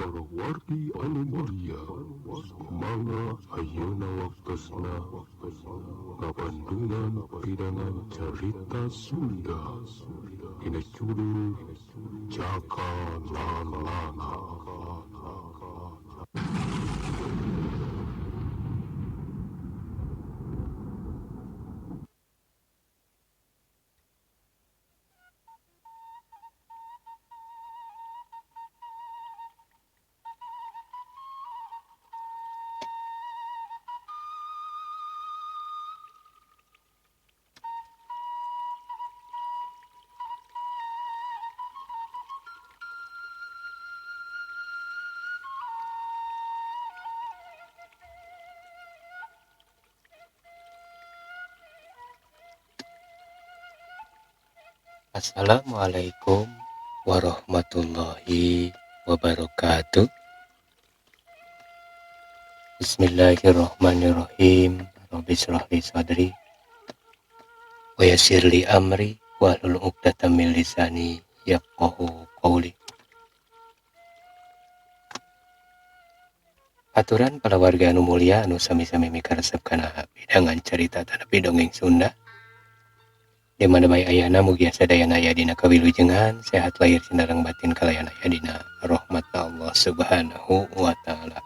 Para wargi anu mulia, mangga ayeuna waktosna ngabandungan pidangan carita Sunda dina judul Jaka Lalana. Assalamualaikum warahmatullahi wabarakatuh. Bismillahirrahmanirrahim. Rabbi shrah li sadri wa yassir li amri wahlul 'uqdatam min lisani yafqahu qawli. Aturan para warga anu mulia anu sami-sami mikaresep kana pidangan carita tanapi dongeng Sunda. Di mana bae ayana mugia sadayana aya dina kawilujengan sehat lahir sinareng batin kalayan aya dina rahmat Allah Subhanahu wa taala.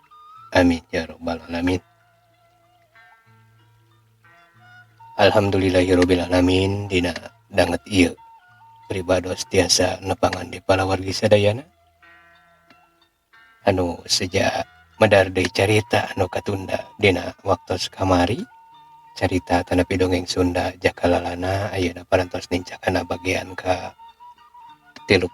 Amin ya rabbal alamin. Alhamdulillahirabbil alamin dina danget ieu pribados tiasa nepangan di palawargi sadayana anu seja medar deui carita anu katunda dina waktos kamari. Carita tanapi dongeng Sunda Jaka Lalana ayeuna parantos nincakana bagian ka 31.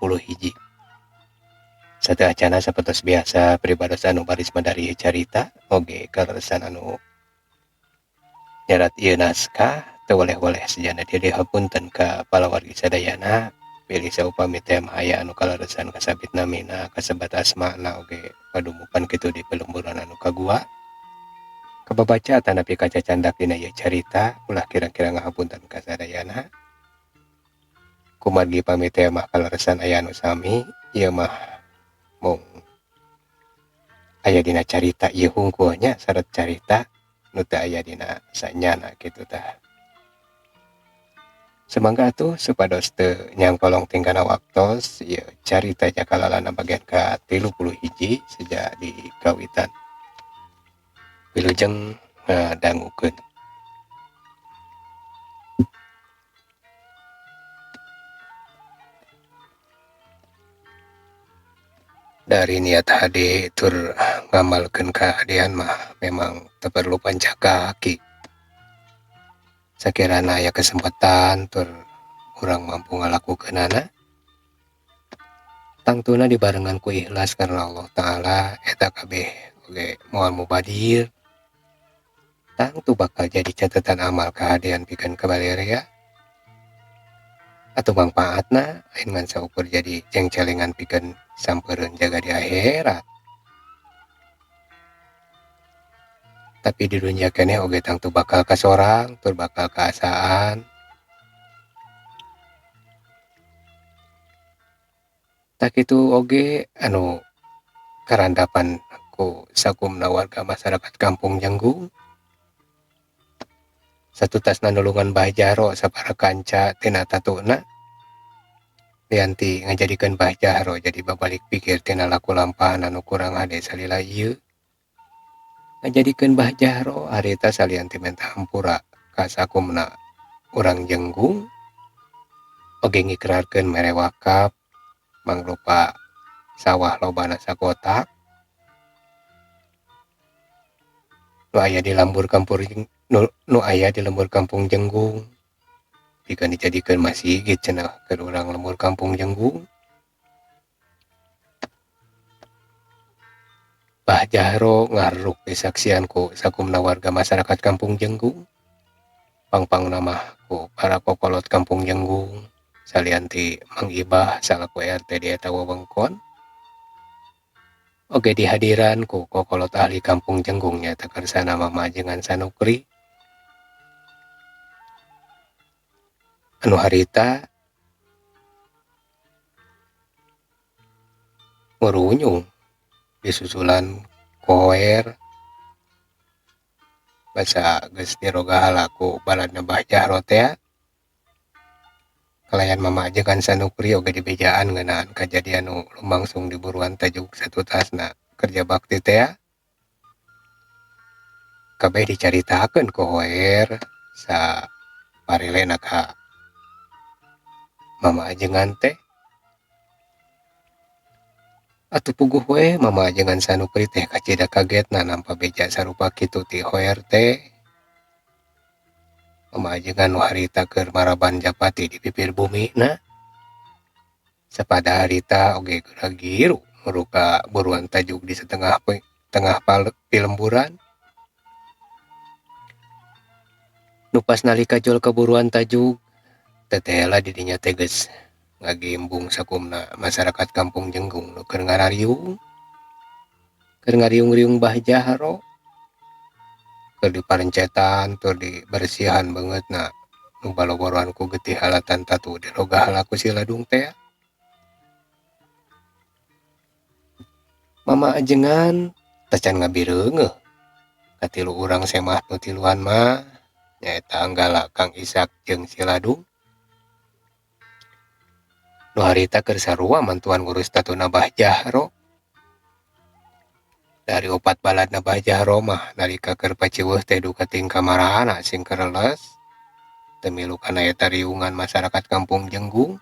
Sateuacana sapertos biasa pribados anu baris medari carita oge kaleresan anu nyerat ieu naskah teu weleh-weleh sejana diri hapunten ka palawargi sadayana pilih saupami tema aya anu kaleresan kasabit namina kasebat asmana oge padumukan kitu di pelemburan anu kagua. Kababaca tanapi kaca candak dina ieu carita ulah kira-kira ngahapunten ka sadayana. Kumargi pamit teh mah kaleresan aya anu sami ieu mah mung aya dina carita ieu hungkul nya saret carita nu teu aya dina sanyana kitu tah. Sumangga atuh supados teu nyangkolong tingkana waktos ieu carita Jaka Lalana bagian ka 31 sejak di kawitan. Wilujeng ngadangukeun. Dari niat hade tur ngamalkeun kahadean mah memang teu perlu pancakaki. Sakirana aya kesempatan tur urang mampu ngalakukeunana, tangtuna dibarengan ku ikhlas karena Allah Ta'ala eta kabeh oge moal mubadir. Tangtu bakal jadi catatan amal kahadean pikeun kabalerea atau mangpaatna lain ngan saukur jadi cengcelengan pikeun sampeureun jaga di akhirat. Tapi di dunia keneh oge tangtu bakal kasorang tur bakal kaasaan. Tak kitu oge anu karandapan ku sakumna warga masyarakat kampung Jenggung. Satutasna nulungan Bah Jaro sapara kanca tina tatuna lianti ngajadikeun Bah Jaro jadi babalik pikir tina laku lampahan anu kurang hade salila ieu. Ngajadikeun Bah Jaro harita salianti menta hampura ka sakumna urang Jenggung oge ngikrarkeun mere wakaf mangrupa sawah lobana sakotak nu aya di lembur kampung nu aya di lembur kampung Jenggung pikeun dijadikeun masjid cenah keur urang lembur kampung Jenggung. Bah Jaro ngaruk disaksian ku sakumna warga masyarakat kampung Jenggung pangpangna mah ku para kokolot kampung Jenggung salianti Mang Ibah salaku RT di eta wewengkon oge dihadiran ku kokolot ahli kampung Jenggung nyaeta kersana Mama Ajengan Sanukri anu harita ngurunyung Disusulan koer basa geus dirogahala ku baladna Bah Jahro tea. Kalayan mama ajengan Sanukri oge dibejaan ngeunaan kajadian nu lumangsung di buruan tajuk satutasna kerja bakti tea. Kabeh dicaritakeun ku Hoer sa parelena ka mama ajengan teh. Atuh puguh we mama ajengan Sanukri teh kacida kagetna nampa beja sarupa kitu ti Hoer teh. Mama ajengan nu harita keur maraban japati di pipir bumi na. Sapada harita oge geura giru muruka buruan tajuk di setengah tengah pilemburan. Nu pas nalika jol ka buruan tajuk tetela di dinya teh geus ngagimbung sakumna masyarakat kampung Jenggung nu keur ngarariung. Keur ngariung-riung Bah Jahro. Keur diparencetan tur dibersihan beungeutna nu baloboroan ku getih halatan tatu dirogahala ku si Ladung tea. Mama ajengan tacan ngabireungeuh katilu urang semah nu tiluan mah nyaeta Anggala Kang Isak jeung si Ladung. Nu harita keur sarua mantuan ngurus tatuna Bah Jahro. Dari opat baladna Bah Jahro mah nalika keur paciweuh teh duka tingkah marana sing kereles teu milu kana eta riungan masyarakat kampung Jenggung.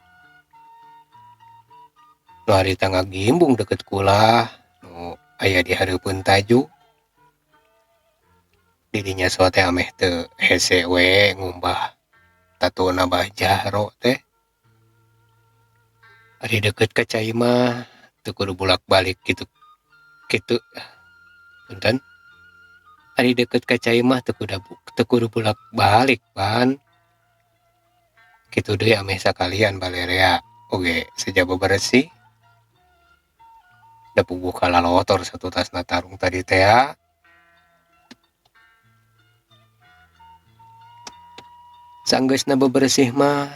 Nu harita ngagimbung deukeut kulah nu aya di hareupeun tajuk. Didinya soa teh ameh teu hese we ngumbah tatuna Bah Jahro teh. Ari deukeut ka cai mah teu kudu bolak-balik kitu kitu punten. Ari deukeut ka cai mah teu kudu bolak-balik pan. Kitu deui ameh sakalian balerea oge sajaba beresih. Da puguh kalalotor satutasna tarung tadi tea. Sanggeusna beberesih mah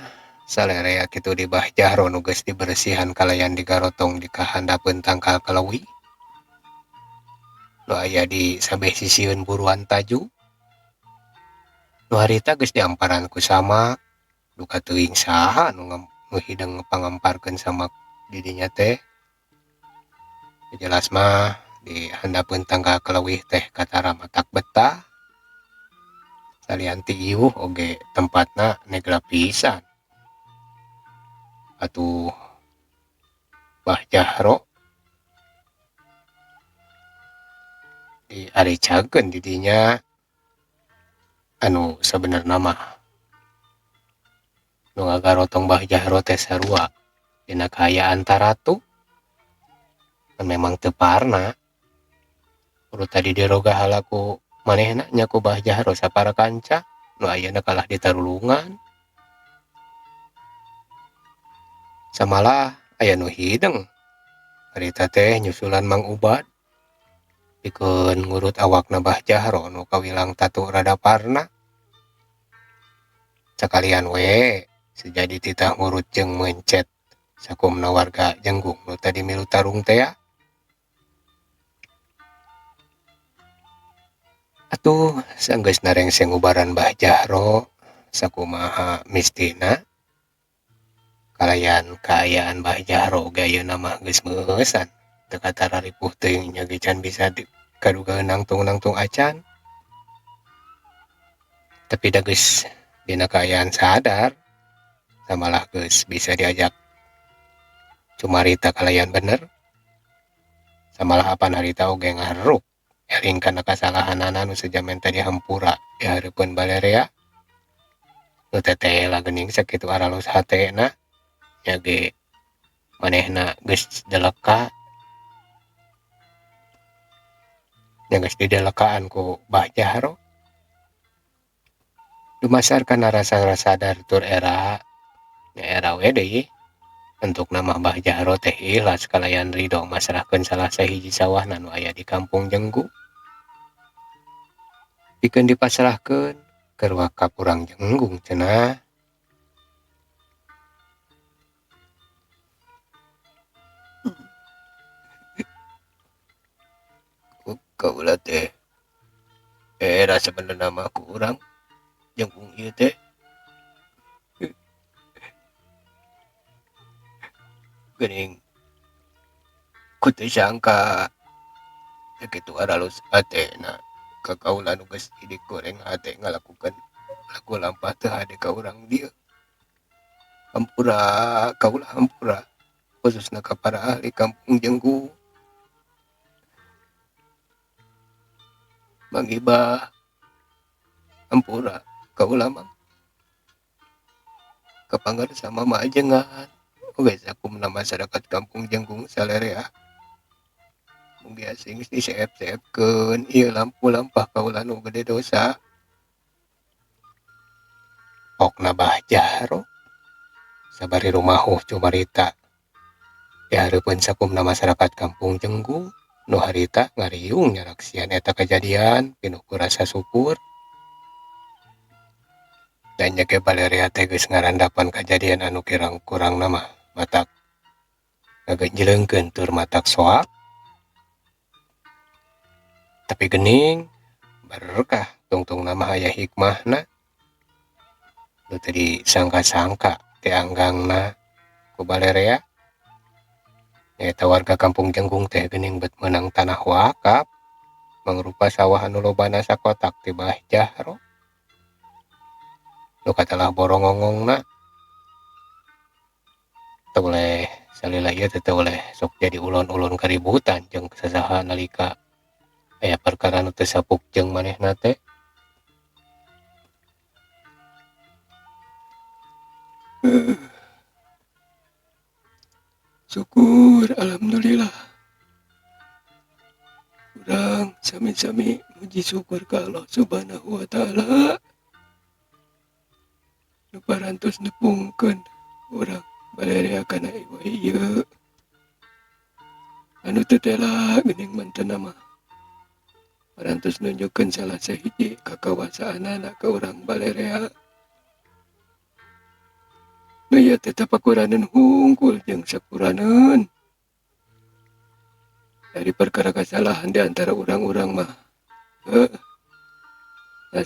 salerea kitu di Bah Jahro nu geus diberesihan kalayan digarotong di kahandapeun tangkal kalewi. Nu aya di sabeh sisieun buruan taju. Nu harita geus diamparan ku samak duka teuing saha nu hideng pangamparkeun samak di dinya teh. Jelas mah di handapeun tangkal kalewih teh katara matak betah. Salian ti iuh oge tempatna negla pisan. Atuh Bah Jahro diarecakeun di dinya anu sabenerna mah nu ngagarotong Bah Jahro teh sarua dina kaayaan taratu. Kan memang teu parna. Urut tadi dirogahala ku manehna nya ku Bah Jahro sapara kanca nu ayeuna kalah ditarulungan. Samalah aya nu hideng harita teh nyusulan Mang Ubad pikeun ngurut awakna Bah Jahro nu kawilang tatu rada parna. Sakalian we sejadi titah ngurut jeung mencet sakumna warga Jenggung nu tadi milu tarung tea. Atuh sanggeus narengseng ubaran Bah Jahro sakumaha mistina kalayan kaayaan Bah Jahro oge ayeuna mah geus meueusan teu katara ripuh teuing nya ge can bisa kaduga nangtung-nangtung acan. Tapi da geus dina kaayaan sadar samalah geus bisa diajak cumarita kalayan bener. Samalah apan harita oge ngaharuk eling kana kasalahanana nu sejamen tadi hampura di hareupeun balerea. Nu tetela geuning sakitu aralus hatena nya ge manehna geus deleka. Nya geus didelekaan ku Bah Jahro. Dumasar kana rasa sadar tur era nya era we deui. Bentukna mah Bah Jahro teh ikhlas kalayan ridho masrahkeun salah sahiji sawahna nu aya di kampung Jenggung. Pikeun dipasrahkeun keur wakaf urang Jenggung cenah. Kaula teh era sabenerna mah ku urang jengkung ieu teh. Geuning ku teu sangka teu kitu aralus hatena ka kaula nu geus idik goreng hate ngalakukeun laku lampah teu hade ka urang dieu. Hampura kaula hampura khususna ka para ahli kampung Jenggung. Mang Ibah hampura kaula mah kapangar sama mama ajengan oge sakumna masyarakat kampung Jenggung salerea. Mugi asing diseep-seepkeun ieu lampu lampah kaula nu gede dosa. Pokna Bah Jaro sabari rumahuh cumarita dihareupeun sakumna masyarakat kampung Jenggung nu harita ngariung nyaraksian eta kajadian pinuh ku rasa syukur. Dan nya ge balerea teh geus ngarandapan kajadian anu kirang kurangna mah matak ngagenjleungkeun tur matak soak. Tapi geuning berkah tungtungna mah aya hikmahna. Nu teu disangka-sangka ti anggangna ku balerea. Nyaeta warga kampung Jenggung teh geuning bet meunang tanah wakaf mangrupa sawah anu lobana sakotak ti Bah Jahro. Nu katelah borongongongna teu boleh salila ieu teh teu boleh sok jadi ulon-ulon kaributan jeung sasaha nalika aya perkara nu teu sapuk jeung manehna teh. Syukur alhamdulillah. Urang sami-sami muji syukur ka Allah Subhanahu wa taala. Nu parantos nepungkeun urang balerea kana ieu ieu. Anu teu tela geuning mantena mah. Parantos nunjukkeun salah sahiji kakawasaanana ka urang balerea. Nu ieu teh tapakuraneun hungkul jeung sakuraneun. Dari perkara kesalahan di antara urang-urang mah. Heuh.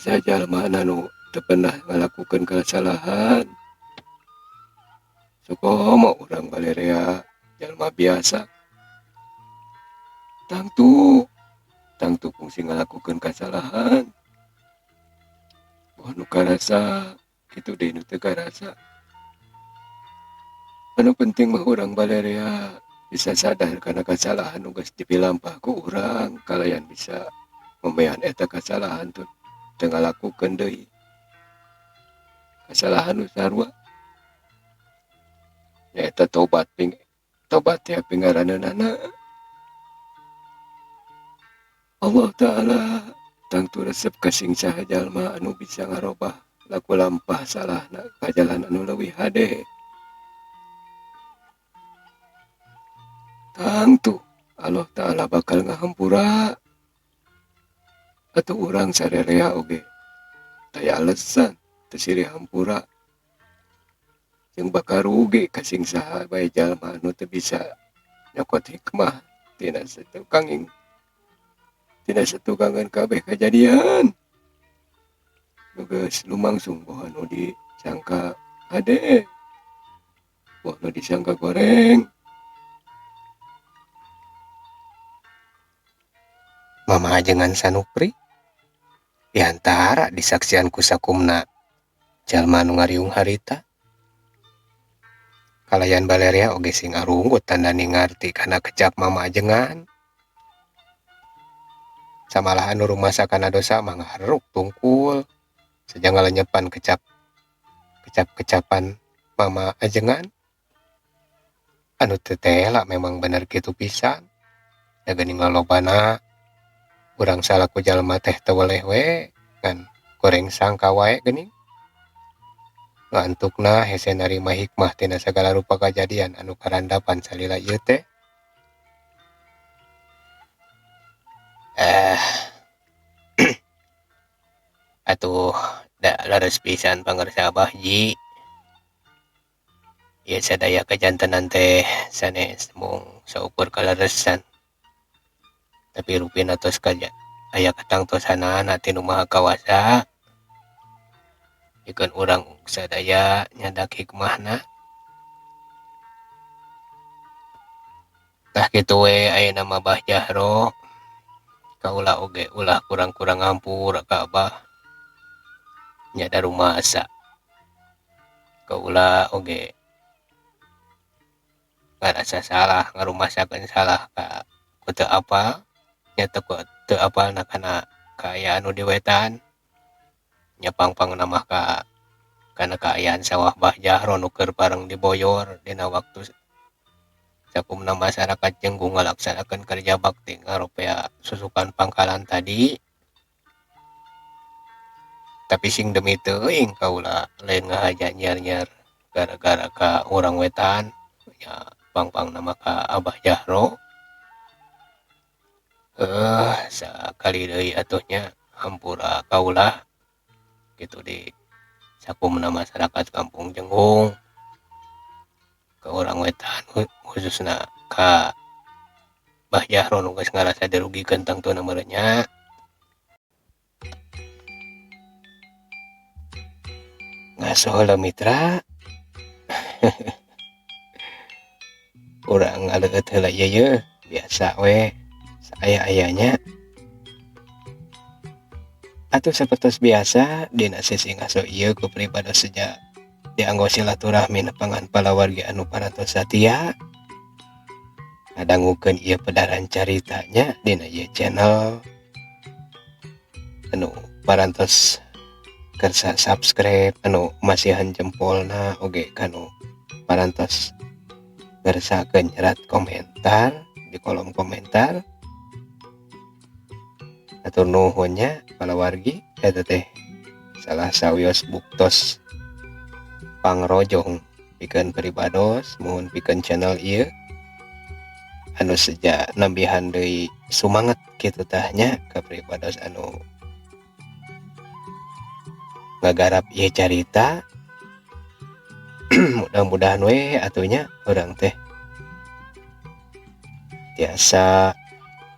Saha jalma anu teu pernah ngalakukeun kesalahan. Sukomo urang balerea jalma biasa. Tangtu tangtu kungsi ngalakukeun kesalahan. Boh nu karasa kitu deui nu teu karasa. Anu penting mah urang balerea bisa sadar kana kesalahan nu geus dipilampah ku urang kalayan bisa memean eta kesalahan teu ngalakukeun deui. Kesalahan nu sarua nyaeta tobat ping tobat teh pingaraneunana. Allah Ta'ala tangtu resep ka sing saha jalma anu bisa ngarobah laku lampah salahna ka jalan anu leuwih hade. Tangtu Allah Ta'ala bakal ngahampura atuh urang sarerea oge taya alesan teu silih hampura jeung bakal rugi ka sing saha bae jalma anu teu bisa nyokot hikmah tina satukanging tina satukangan kabeh kajadian nu geus lumangsung boh anu disangka hade boh anu disangka goreng. Mama ajengan Sanupri diantara disaksian ku sakumna jalma anu ngariung harita. Kalayan balerea oge sing arunggut tanda ningarti kana kecap mama ajengan. Samalah anu rumasa kana dosa mah ngaharuk tungkul saja ngalenyepan kecap kecap-kecapan mama ajengan. Anu teu tela memang bener kitu pisan. Da geuning lalobana urang salaku jalma teh teu weleh we ngan goreng sangka wae geuning. Ngantukna hese narima hikmah tina sagala rupa kajadian anu karandapan salila ieu teh. Atuh da leres pisan pangersa Abah Ji. Ieu sadaya kajantenan teh sanes mung saukur kaleresan. Tapi rupina tos aya katangtosanana ti Nu Maha Kawasa. Pikeun urang sadaya nyandak hikmahna. Tah kitu we ayeuna mah Bah Jahro. Kaula oge ulah kurang-kurang ngampura ka Abah. Nya da rumasa. Kaula oge ngarasa salah ngarumasakeun salah ka ku teu apal nya teu apalna kana kaayaan nu di wetan. Nya pang-pangna mah ka kana kaayaan sawah Bah Jahro nu keur bareng diboyor dina waktu sakumna masyarakat Jenggung ngalaksanakeun kerja bakti ngaropea susukan pangkalan tadi. Tapi sing demi teuing kaula lain ngahaja nyiar-nyiar gara-gara ka urang wetan nya pang-pangna mah ka Abah Jahro. Sakali deui atuh nya hampura kaula kitu di sakumna masyarakat Kampung Jenggung ka urang wetan khususna ka Bah Jahro nu geus ngarasa dirugikeun tangtuna meureun nya. Ngaso heula mitra. Urang ngaleueut heula ieu yeuh biasa we saaya-ayanya. Atuh sapertos biasa dina sesi ngaso ieu ku pribados seja dianggo silaturahmi nepangan palawargi anu parantos satia ngadangukeun ieu pedaran caritanya dina ieu channel anu parantos kersa subscribe anu masihan jempolna oge kanu parantos ngersakeun nyerat komentar di kolom komentar. Atur nuhun nya palawargi eta teh salah sawios buktos pangrojong pikeun pribados muhun pikeun channel ieu anu seja nambihan deui sumanget kitu tah nya ka pribados anu ngagarap ieu carita. Mudah-mudahan we atuh nya urang teh tiasa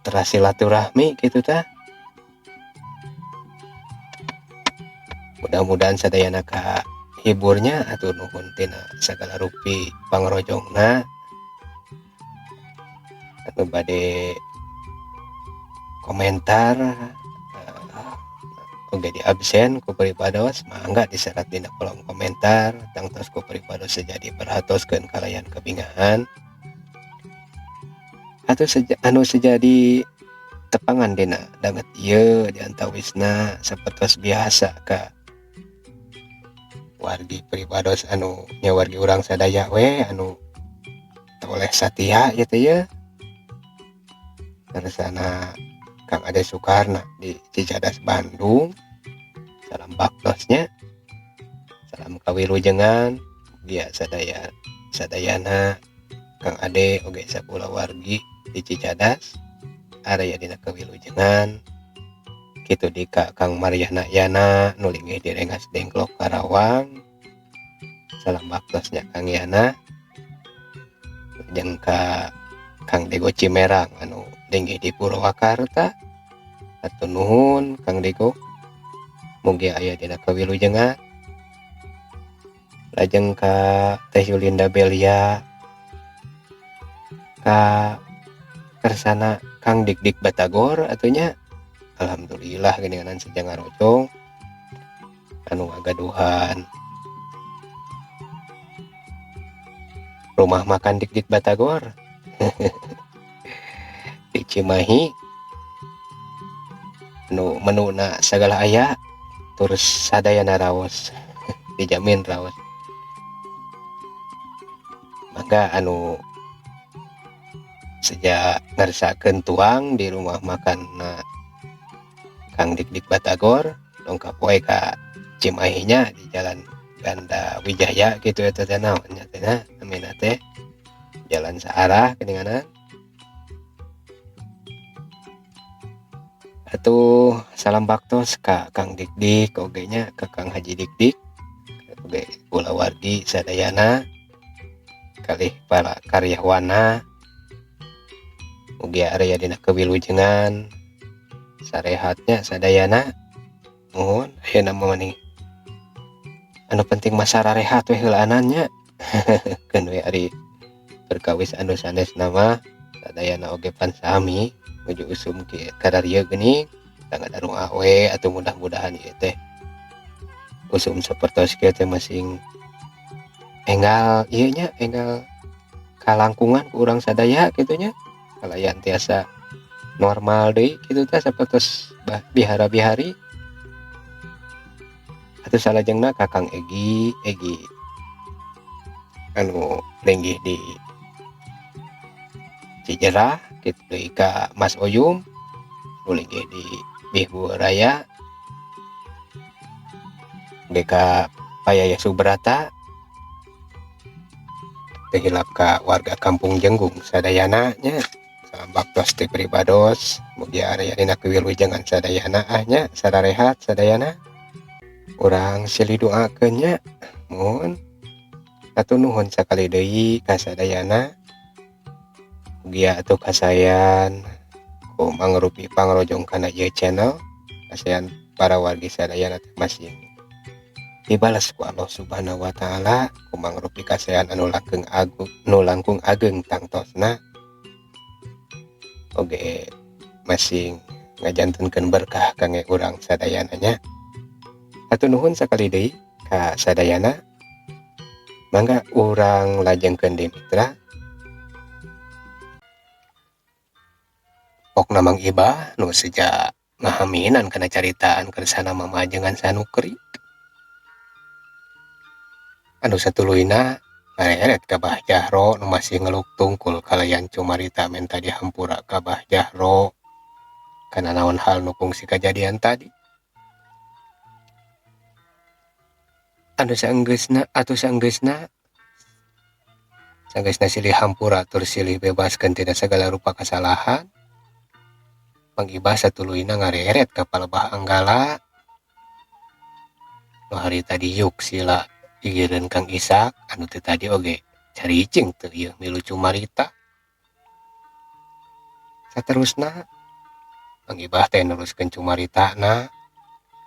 terasilaturahmi kitu tah. Mudah-mudahan sadayana ka hiburnya atur nuhun tina sagala rupi pangrojongna anu bade komentar oge di absen ku pribados mangga diserat dina kolom komentar tangtos ku pribados sejadi perhatoskeun kalayan kebingahan atau anu sejadi tepangan dina danget ieu diantawisna sapertos biasa ka wargi pribados anu nya wargi urang sadaya we anu toleh satia ieu teh ye. Kersana Kang Ade Sukarna di Cicadas Bandung. Salam baktosnya, salam kawilujengan dia sadaya sadayana Kang Ade oge sakulawargi di Cicadas area dina kawilujengan. Kitu di ka Kang Mariana Yana nu linggih di Rengas Dengklok Karawang. Salam baktosnya Kang Yana jeung ka Kang Dego Cimerang anu linggih di Purwakarta. Hatur nuhun Kang Dego, mugi aya dina kawilujengan. Lajeng ka Teh Yulinda Belia, ka kersana Kang Dikdik Batagor atunya. Alhamdulillah geuningan seja ngarojong anu ngagaduhan rumah makan Dikdik Batagor di Cimahi nu menuna sagala aya terus sadayana raos dijamin raos. Maka anu sejak ngersakeun tuang di rumah makan Kang Dikdik Batagor dongkap we ka Cimahinya di Jalan Ganda Wijaya gitu eta teh naon nya teh namina teh jalan searah geuninganan. Atuh salam baktos ka Kang Dikdik oge nya ka Kang Haji Dikdik oge kulawargi sadayana kalih para karyawana. Mugia aya dina kewilujengan sarehatnya sadayana. Muhun ayeuna mah mani anu penting mah sararehat we heulaanan nya. Keun we ari perkawis anu sanesna mah sadayana oge pan sami nuju usum kieu kararieu geuning tangadarung we atuh mudah-mudahan ieu teh usum sapertos kieu teh masing enggal ieu nya enggal kalangkungan ku urang sadaya kitu nya kalayan tiasa normal deui kitu teh sapertos bihara-bihari. Atuh salajengna ka Kang Egi, Egi anu lenggih di Cijerah kitu deui ka Mas Oyum nu lenggih di Bihbu Raya ge ka Payaya Subrata teu hilap ka warga Kampung Jenggung sadayana nya. Salam baktos ti pribados mugia aya dina kewilujengan sadayana ah nya sararehat sadayana. Urang silih doakeun nya muhun atuh nuhun sakali deui ka sadayana. Mugia atuh kasayan ku mangrupi pangrojong kana ieu channel kasayan para wargi sadayana teh masing dibales ku Allah Subhanahu wa taala ku mangrupi kasayan anu langkung agung nu langkung ageng tangtosna oge masing ngajantenkeun berkah kangge urang sadayana nya. Hatur nuhun sakali deui ka sadayana. Mangga urang lajengkeun deui mitra. Pokna Mang Ibah nu seja ngahaminan kana caritaan kersana mamajengan Sanukri. Anu satuluyna ngareret ka Bah Jahro nu masih ngeluk tungkul kalayan cumarita menta dihampura ka Bah Jahro kana naon hal nu kungsi kajadian tadi. Anu saenggeusna atuh saenggeusna saenggeusna silih hampura tur silih bebaskeun tina sagala rupa kasalahan. Mang Ibah satuluyna ngareret ka Palebah Anggala nu harita diuk sila gigireun Kang Isak anu teu tadi oge caricing teu ieu milu cumarita. Saterusna Mang Ibah teh neruskeun cumaritana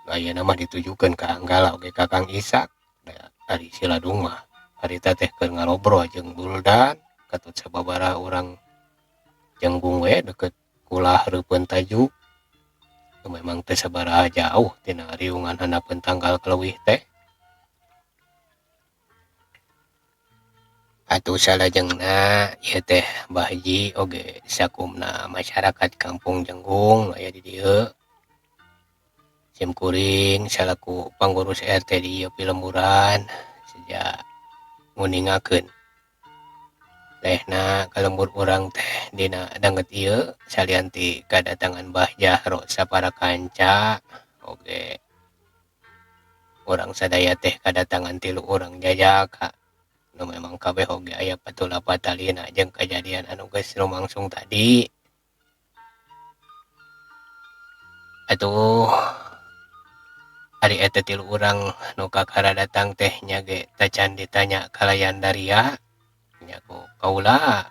nu ayeuna mah ditujukeun ka Anggala oge ka Kang Isak. Da ari si Ladung mah harita teh keur ngalobrol jeung Buldan katut sababaraha urang Jenggung we deket kulah hareupeun tajuk. Memang teu sabaraha jauh tina riungan handapeun tanggal kaleuwih teh. Atuh salajengna ieu teh Bah Haji oge sakumna masyarakat Kampung Jenggung aya di dieu. Sim kuring salaku pangurus RT di ieu pilemburan seja nguningakeun lehna ka lembur urang teh dina danget ieu salian ti kadatangan Bah Jahro sapara kanca oge urang sadaya teh kadatangan tilu urang jajaka nu memang kabeh oge aya patula patalina jeung kajadian anu geus lumangsung tadi. Atuh ari eta tilu urang nu kakara datang teh nya ge tacan ditanya kalayan daria nya ku kaula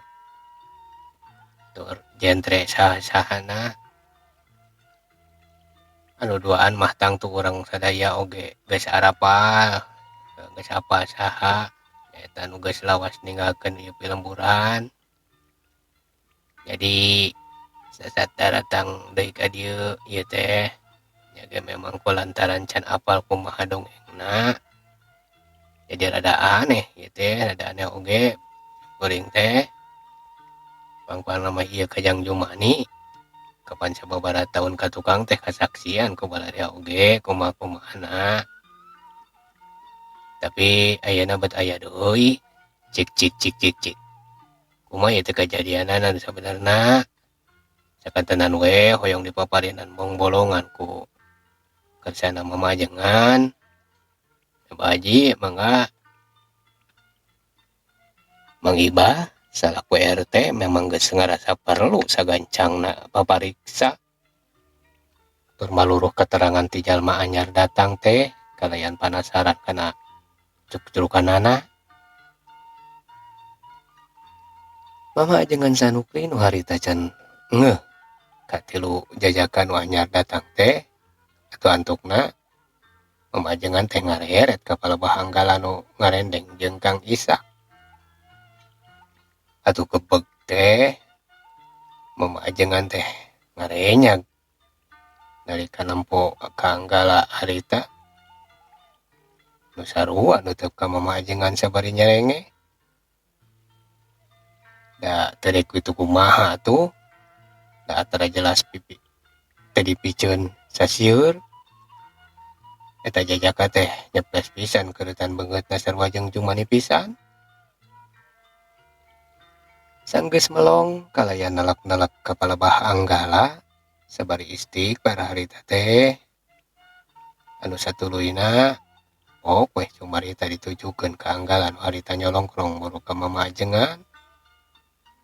tur jentre saha-sahana anu duaan mah tangtu urang sadaya oge geus arapal geus apal saha eta nu geus lawas ninggalkeun ieu pilemburan. Jadi sasat daratang deui ka dieu ieu teh nya ge memang kulantaran can apal kumaha dongengna jadi rada aneh ieu teh rada aneh oge kuring teh pangpangna mah ieu kajang Jumani kapan sababaraha taun ka tukang teh kasaksian ku balarea oge kumaha-kumahana. Tapi ayeuna bet aya deui cik cik cik cik cik kumaha ieu teh kajadianana anu sabenerna sakantenan we hoyong dipaparinan bongbolongan ku kersana mamajengan. Bah Haji mangga Mang Ibah salaku RT memang geus ngarasa perlu sagancangna papariksa tur maluruh keterangan ti jalma anyar datang teh kalayan panasaran kana cuk-curukanana. Mama ajengan Sanukri nu harita can Ngeuh katilu jajaka nu anyar datang teh atuh antukna Mama Ajengan teh ngareret ka palebah Anggala nu ngarendeng jeung Kang Isak. Atuh kebeg teh Mama Ajengan teh ngarenyag nalika nempo ka Anggala harita nu sarua nuteup ka Mama Ajengan sabari nyerenge. Da teu rek kitu kumaha atuh da tara jelas pipi teu dipiceun sasieur. Eta jajaka teh nyeples pisan keuretan beungeutna sarua jeung Jumani pisan. Sanggeus melong kalayan nelek-nelek ka palebah Anggala sabari istighfar harita teh anu satuluyna pok weh cumarita ditujukeun ka Anggala nu harita nyolongkrong buru ka Mama Ajengan.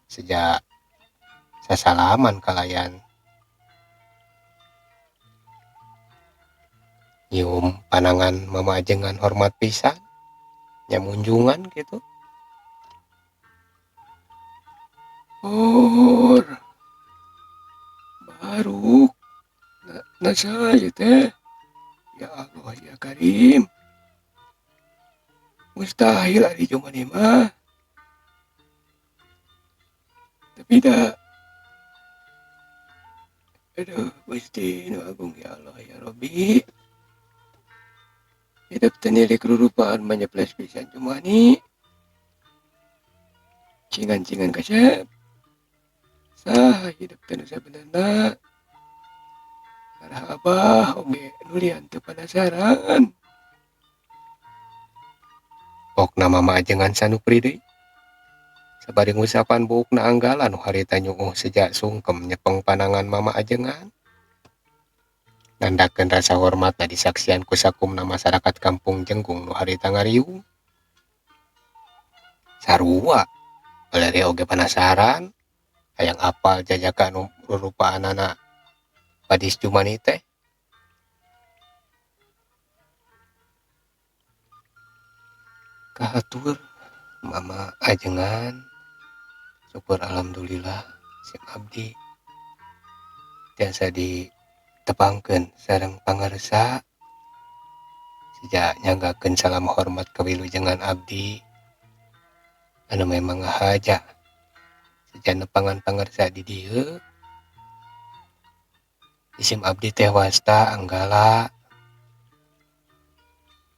Sejak sasalaman kalayan nyium panangan Mama Ajengan hormat pisan nyamunjungan gitu. Or baruk na saya teh ya Allah ya Karim mustahil ari Jumani mah. Tapi dah aduh Gusti nu agung ya Allah ya Rabbi hidup tenilik rurupaan menyeples pisan Jumani cingan-cingan kasep sah hidup teu sabenerna arah abah oge nulian teu penasaran. Pokna Mama Ajengan sanupri deui sabari ngusapan buukna Anggala nu harita nyuuh sejak sungkem nyepeng panangan Mama Ajengan. Nandakeun rasa hormatna disaksian ku sakumna masyarakat kampung Jenggung nu harita ngariung. Sarua balere oge penasaran hayang apal jajaka nu rurupaanana Badis Jumani teh. Kahatur Mama Ajengan syukur alhamdulillah sim abdi tiasa ditepangkeun sareng pangarsa sejak nyanggakeun salam hormat kawilujengan abdi anu memang ngahaja sejak nepangan pangarsa di dieu. Isim abdi teh wasta Anggala.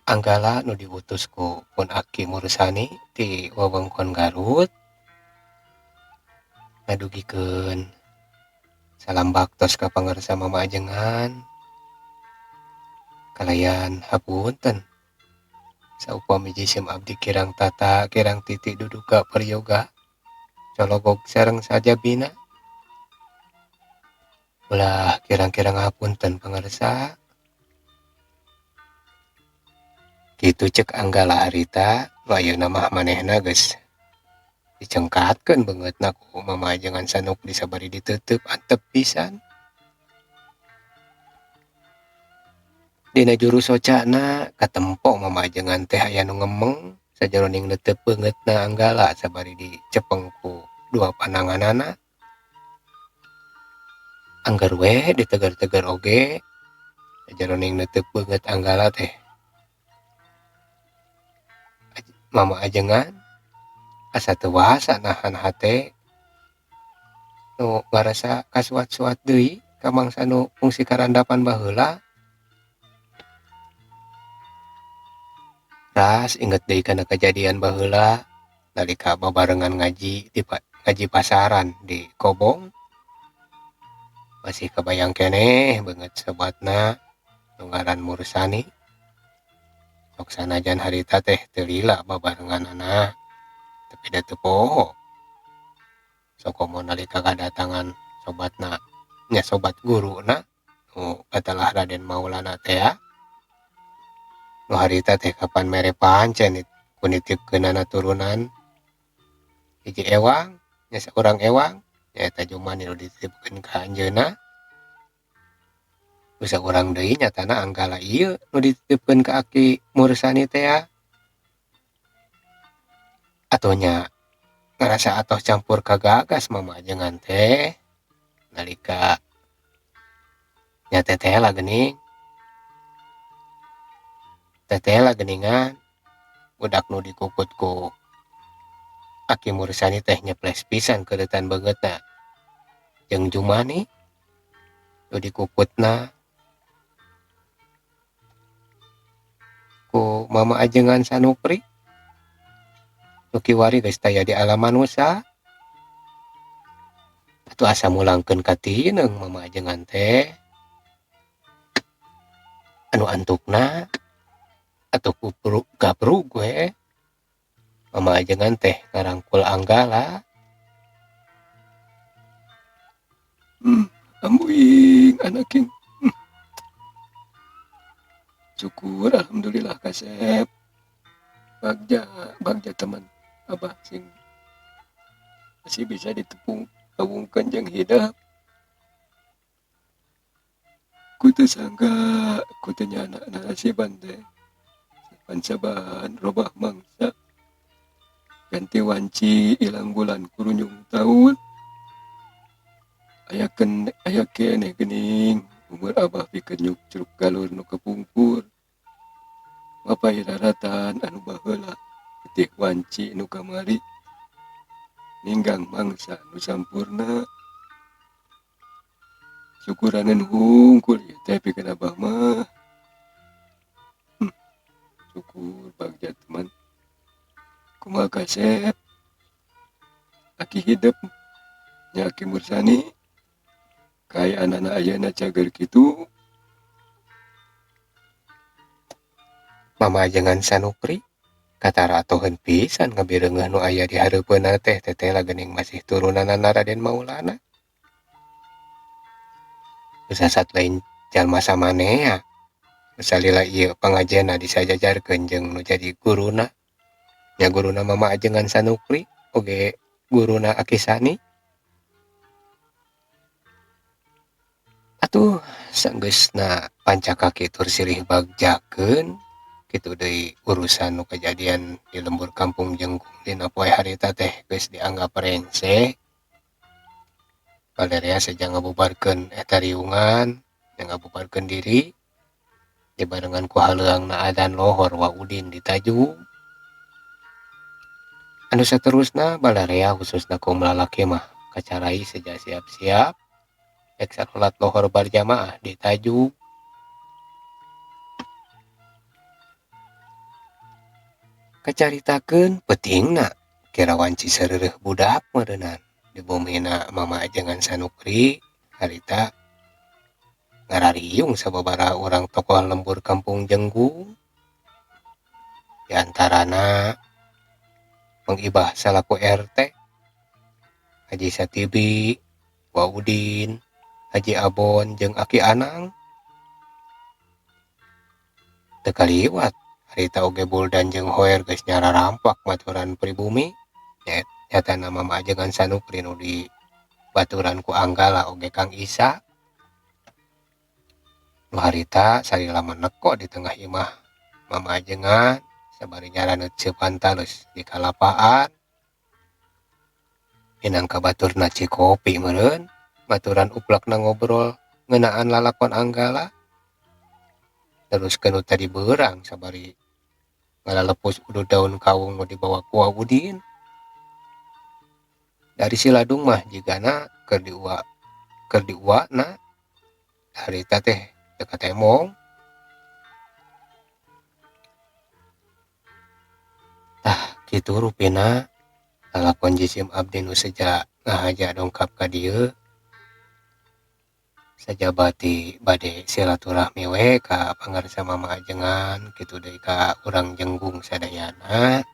Anggala nu diutus ku pun Aki Mursani ti wewengkon Garut ngadugikeun salam baktos ka pangarsa Mama Ajengan kalayan hapunten saupami jisim abdi kirang tata kirang titik duduka peryoga cologog sareng sajabina ulah kirang-kirang hapunten pangarsa. Kitu cek Anggala harita nu ayeuna mah manehna geus dicengkatkeun beungeutna ku Mama Ajengan Sanukli sabari diteuteub antep pisan. Dina juru socana katempo Mama Ajengan teh aya nu ngemeng sajeroning neuteup beungeutna Anggala sabari dicepeng ku dua pananganana. Angger we ditegar-tegar oge sajeroning neuteup beungeut Anggala teh Mama Ajengan asa teu wasa nahan hate nu ngarasa kasuat-suat deui ka mangsa nu fungsi karandapan baheula. Ras inget deui kana kajadian baheula nalika babarengan ngaji di ngaji pasaran di Kobong. Masih kebayang keneh beungeut sobatna nu ngaran Mursani. Sok sanajan harita teh teu lila babarenganana tapi da teu poho. Sokomo nalika kadatangan sobatna nya sobat guruna nu katalah Raden Maulana teh ya. Nu harita teh kapan mere pancen ku nitipkeunana turunan hiji ewang nya saurang ewang nyaeta Jumani nu dititipkeun ka anjeunna. Nu saurang deui nyatana Anggala ieu nu dititipkeun ka Aki Mursani teh ya. Atuh nya ngarasa atoh campur kagagas Mama Ajengan teh. Nalika nya teteh lah geuning. Teteh lah geuningan budak nu dikukut ku Aki Mursani teh nyeples pisan keureutan beungeutna jeung Jumani nu dikukutna ku Mama Ajengan Sanupri nu kiwari geus taya di alam manusa. Atuh asa mulangkeun ka tineung Mama Ajengan teh anu antukna atuh gabrug we Mama Ajengan teh ngarangkul Anggala. Ambuing anaking. Syukur alhamdulillah kasep. Bagja bagja teman abah sing masih bisa ditepung tawungkeun jeung hidep. Ku teu sangka ku teu nyana nasiban teh. Pancaban robah mangsa. Ganti wanci ilang bulan kurunyung taun. Aya aya keneh geuning umur abah pikeun nyukcruk galur nu kapungkur. Mapay raratan anu baheula titih wanci nu kamari. Ninggang mangsa nu sampurna. Syukuraneun hungkul ieu teh pikeun abah mah. Syukur bagja teman. Kumaha kasep? Aki hidep nya Aki Mursani. Kaayaanana ayeuna cager kitu. Mama Ajengan Sanupri katara atoheun pisan ngabireungeuh nu aya di hareupeunna teh teteh lah geuning masih turunanana Raden Maulana. Sasat lain jalma samanea. Salila ieu pangajenna disajajarkeun jeung nu jadi guruna. Nya guruna Mama Ajengan Sanupri oge guruna Aki Sani. Atuh sanggeusna pancakaki tur silih bagjakeun kitu deui urusan nu kajadian di lembur kampung Jenggung dina poe harita teh geus dianggap rengse. Valeria seja ngabubarkeun eta riungan, nya ngabubarkeun diri dibarengan ku haleuangna adzan lohor Wa Udin ditaju. Anu saterusna balarea khususna kaum lalaki mah kacarai seja siap-siap rek salat lohor barjamaah ditaju. Kacaritakeun peutingna kira wanci sareureuh budak meureunan di bumina Mama Ajengan Sanupri harita ngarariung sababaraha urang tokoh lembur kampung Jenggung. Di antarana Mang Ibah salaku RT, Haji Satibi, Wa Udin, Haji Abon jeung Aki Anang. Teu kaliwat harita oge Buldan jeung Hoer geus nyararampak maturan pribumi nyatana Mama Ajengan Sanupri nu dibaturan ku Anggala oge Kang Isa. Nu harita salila meneko di tengah imah Mama Ajengan sabari nyaraneut seupan talus di kalapaan. Minangka baturna cikopi meureun baturan uplakna ngobrol ngeunaan lalakon Anggala. Teruskeun nu tadi beurang sabari ngalalepus udud daun kawung nu dibawa ku Wa Udin. Dari si Ladung mah jigana keur diuakna harita teh teu katemong. Tah kitu rupina lalakon jisim abdi nu seja ngahaja dongkap ka dieu. Sajabati bade silaturahmi we ka pangarsa Mama Ajengan kitu deui ka urang Jenggung sadayana.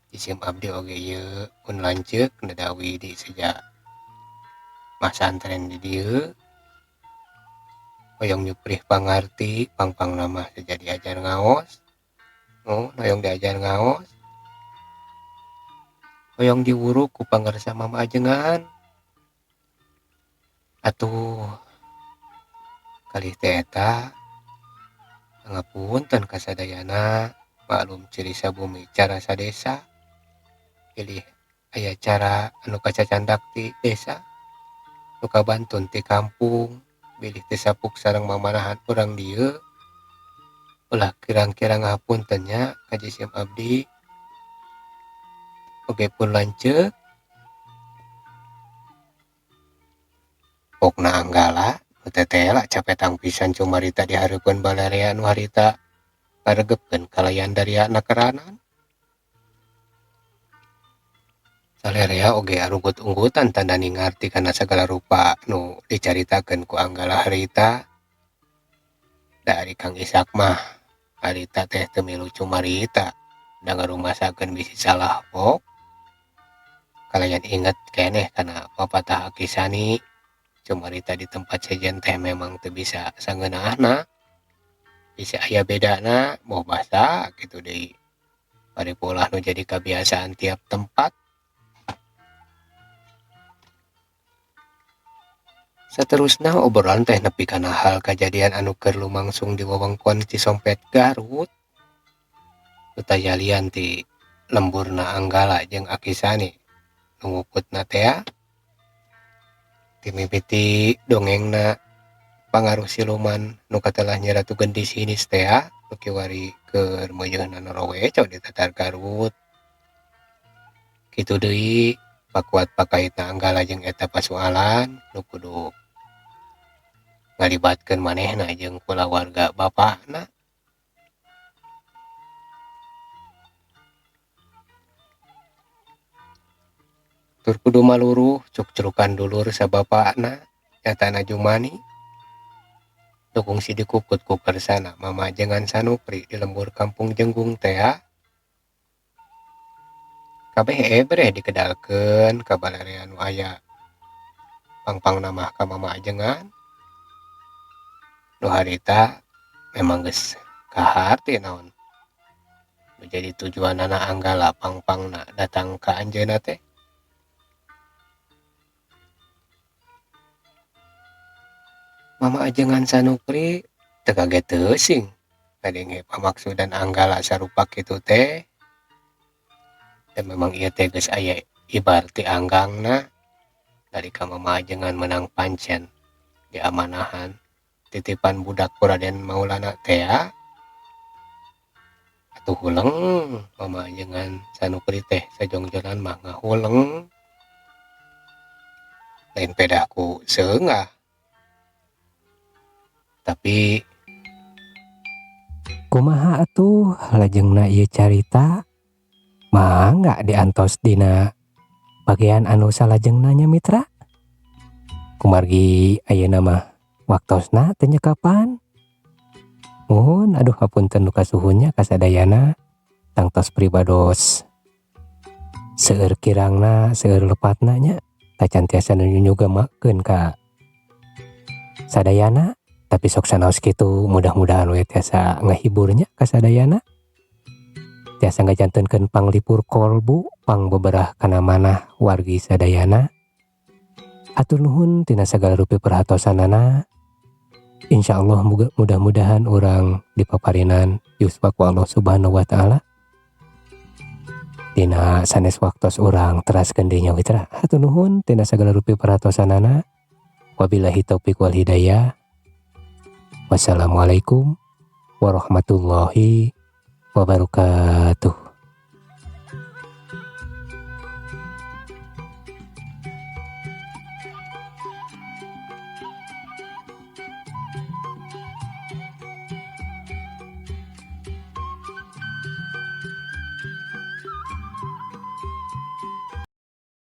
Jisim abdi oge ieu pun lanceuk nedawi di seja masantren di dieu. Hoyong nyuprih pangarti pangpangna mah seja diajar ngaos. Oh, hoyong diajar ngaos. Hoyong diwuruk ku pangarsa Mama Ajengan. Atuh kalih teh eta pangapunten kasadayana maklum ciri sabumi cara sadesa pilih aya cara anu kacacandak ti desa. Nu kabantun ti kampung bilih teu sapuk sareng mamanahan urang dieu ulah kirang-kirang ngahapunten nya ka jisim abdi oge pun lanceuk. Pokna Anggala nu tetela capetang pisan cumarita di hareupeun balarea nu harita ngaregepkeun kalayan dariana keranan. Salerea oge arunggut-unggutan tanda ningarti kana sagala rupa nu dicaritakeun ku Anggala harita. Da ari Kang Isak mah harita teh teu milu cumarita da ngarumasakeun bisi salah pok. Kalayan inget keneh kana papatah Aki Sani cumarita di tempat sejen teh memang teu bisa sangeunahna. Bisa aya bedana boh basa kitu deui. Bari polah nu jadi kabiasaan tiap tempat. Saterusna obrolan teh nepi kana hal kajadian anu keur lumangsung di wewengkon Cisompet Garut. Nu tayalian ti lemburna Anggala jeung Aki Sani nu ngukutna tea. Ti mimiti dongengna pangaruh siluman nu katelah Nyi Ratu Gendis Sinis tea nu kiwari keur meuyeuhna noroweco di tatar Garut. Kitu deui pakuat pakaitna Anggala jeung eta pasualan nu kudu ngalibatkeun manehna jeung kulawarga bapakna. Tur kudu maluruh cuk-culukan dulur sabapakna nyatana Jumani. Nu kungsi dikukut ku kersana mama jengan Sanupri di lembur kampung Jenggung tea. Kabeh ebreh dikedalkeun ka balarea nu aya pangpangna mah ka mama ajengan. Nu harita memang geus kaharti naon nu jadi tujuanana Anggala pangpangna datang ka anjeunna teh. Mama ajengan Sanupri teu kaget teuing ngadenge pamaksudan Anggala sarupa kitu teh. Dan memang ieu teh geus aya ibar ti anggangna dari ka mama ajengan menang pancen diamanahan titipan budak ku Raden Maulana tea. Atuh huleng mama ajengan Sanupri teh sajongjonan mah ngahuleng lain pedah ku seungah. Tapi kumaha atuh lajengna ieu carita mangga diantos dina bagian anu salajengna nya mitra. Kumargi ayeuna mah waktosna teu nyekapan. Muhun aduh hapunten nu kasuhunnya kasadayana tangtos pribados seueur kirangna seueur lepatna nya tacan tiasa nu nyugemakeun ka sadayana. Tapi sok sanaos kitu mudah-mudahan we tiasa ngahiburnya kasadayana. Tiasa ngajantenkeun panglipur kolbu pangbeberah kana manah wargi sadayana. Hatur nuhun tina sagala rupi perhatosanana. Insyaallah mudah-mudahan urang dipaparinan yuswa ku Allah Subhanahu wa taala. Dina sanes waktos urang teraskeun deui nya mitra. Hatur nuhun tina sagala rupi perhatosanana. Wabillahi taufik wal hidayah. Wassalamualaikum warahmatullahi wabarakatuh.